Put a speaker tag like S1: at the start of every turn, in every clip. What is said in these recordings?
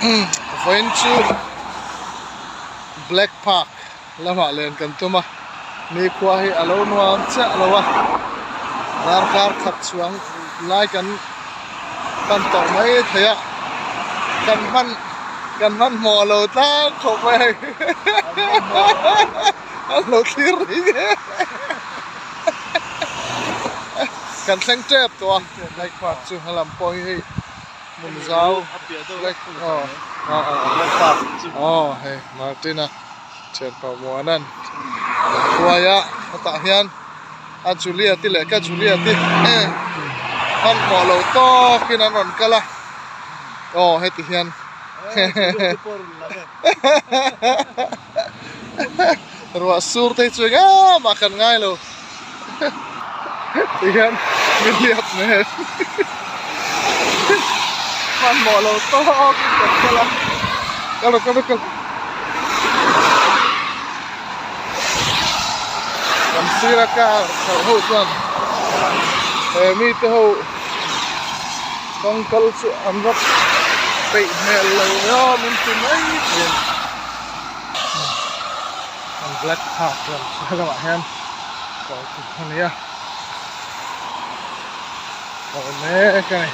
S1: Vawiin chu Black Park lamah len kan tum a, nikhua hi a lo nuam chiah lo a, darkar khat chhuang lai kan pan tawh mai thei a, kan hman kan hmanhmawh lo tlang khawp mai hei an lo thlir rih kan thleng tep tawh a, Black Park chu a lam pawh hi hei. Hmun zau black aw aw hei Martina thianpa Muana'n a hruai a hetah hian a Juliet i leh ka Juliet i hmanhmawh lo tawkin an rawn kal a aw heti hian ruah sur te hi chu engah mah kan ngai lo. Ti hian Juliet nen hmanhmawh lo tawk in kan kal a kal rawh kal rawh kal kan sir a car khalh ho chuan he mite ho kawng kal chu an va peih hmel lo emaw min ti mai thin an black park lam chu helamah hian kawr tur a ni a kawr mek a ni.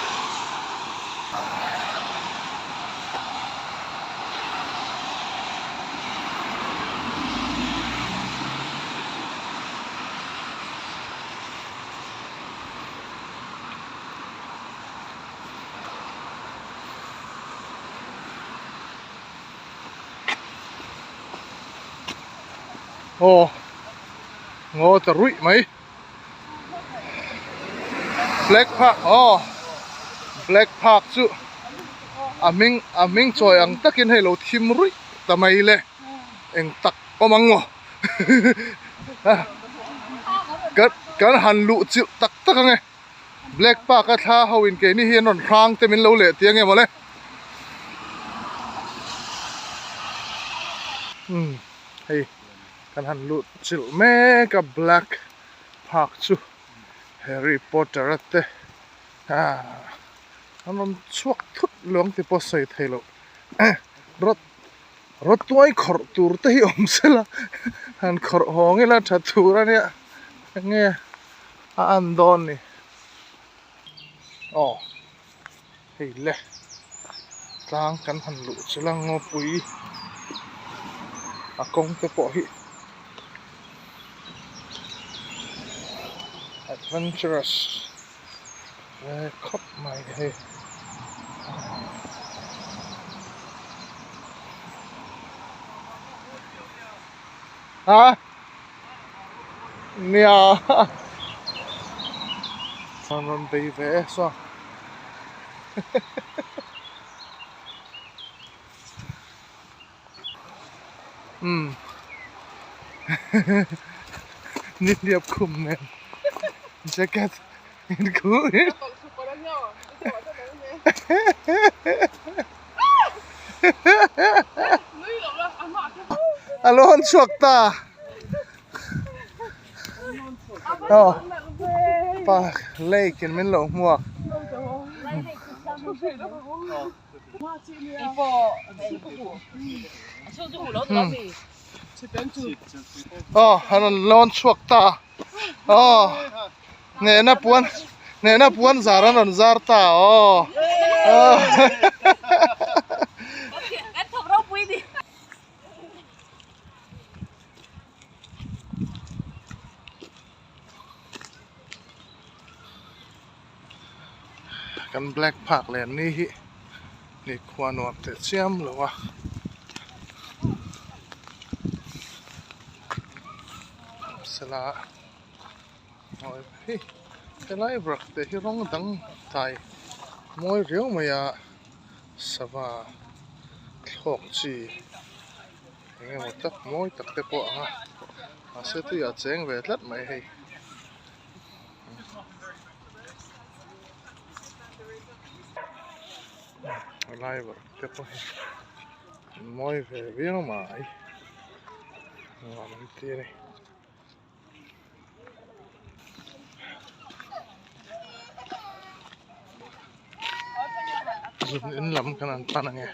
S1: Aw ngaw ta ruih mai black park aw black park chu a hming a hming chawi ang takin hei lo thim ruih ta mai le eng tak awm ang maw kan kan han luh chilh tak tak ang e black park a thla ho in keini hi an rawn hrang te min lo leh tih ange mawle umm hei kan han lut chilh mek a black park chu Harry Potter a te ah an rawn chhuak thut luang tih pawh sawi thei loh rawt rawtuai khawrh tur te hi awm sela han khawrh hawng ila tha tur ania enge a an dawn ni aw hei le tlang kan han luh chu la ngawpui a kawng te pawh hi adventurous ve khawp mai hei. A nia an rawn bei ve e saw umm nihliap khum nen jacket inkhuh in A lawn chhuak ta aw pa lake in min lo hmuak aw a rawn lawn chhuak ta aw Hnehna puan hnehna puan zar an rawn zar ta aw.
S2: Kan thawk ropui ni.
S1: Kan black park leh ni hi ni khua nuam teh chiam lo a. Sela. Hei helai vrak te hi rawng dang tlai mawi riau mai a sava thlawk chi eng emaw tak mawi tak te pawh a ang a mahse tuiah a cheng ve tlat mai hei. Helai vrak te pawh hi mawi ve viau mai nuam an ti a ni. Zun in lam kan an pan ange.